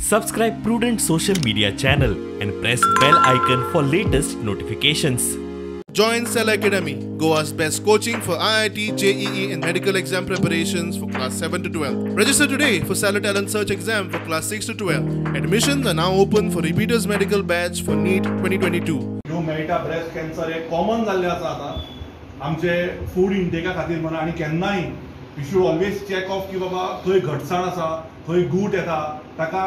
Subscribe Prudent social media channel and press bell icon for latest notifications. Join Cell Academy, Goa's best coaching for IIT, JEE and medical exam preparations for class 7 to 12. Register today for Cellar Talent Search exam for class 6 to 12. Admissions are now open for repeaters medical batch for NEET 2022. ह्यो मेळटा breast cancer हे common जाल्लें आसा आतां आमचे food इंटेका खातीर म्हणा आनी केन्नाय you should always check off की बाबा खंय घटसाण आसा, खंय गूट येता, ताका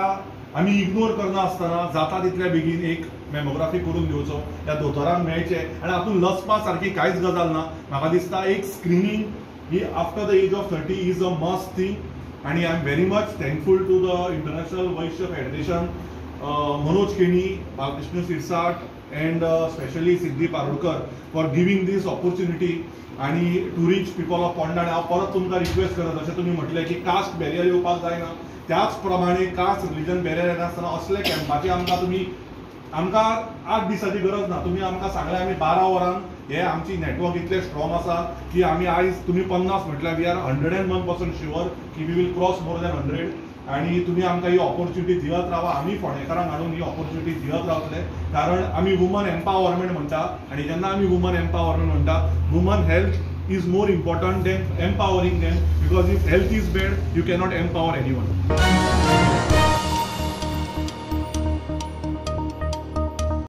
आमी इग्नोर करना आसतना जाता तितल्या बेगीन एक मेमोग्राफी करून घेवचो, ह्या दोतोरांक मेळचें आनी हातूंत लजपा सारकी कांयच गजाल ना. म्हाका दिसता एक screening he after the age of 30 is a must thing आनी I am very much thankful to the International Vaishya Federation, Manoj Keni, Balkrishna Sirsat and specially Siddhi Parulkar for giving this opportunity आनी to reach people of Ponda. आनी हांव परत तुमकां request करता, जशें तुमी म्हटलें की कास्ट बॅरियर येवपाक जायना, त्याच प्रमाणे कास्ट रिलीजन बॅरियर येनासतना असले कॅम्पाचे आमकां तुमी आमकां 8 दिसाची गरज ना, तुमी आमकां सांगलें आमी 12 वरां हे आमची नेटवर्क इतलें स्ट्रॉंग आसा की आमी आयज तुमी 50 म्हटल्यार we are 101% sure की we will cross more than 100. आनी तुमी आमकां ही ऑपॉर्च्युनिटी दियत रावा, आमी फोंडेकारांक हाडून ही ऑपॉर्च्युनिटी दियत रावतले, कारण आमी वुमन एम्पावरमेंट म्हणटा आनी जेन्ना आमी वुमन एम्पावरमेंट म्हणटा, woman health is more important than empowering them, because if health is bad you cannot empower anyone.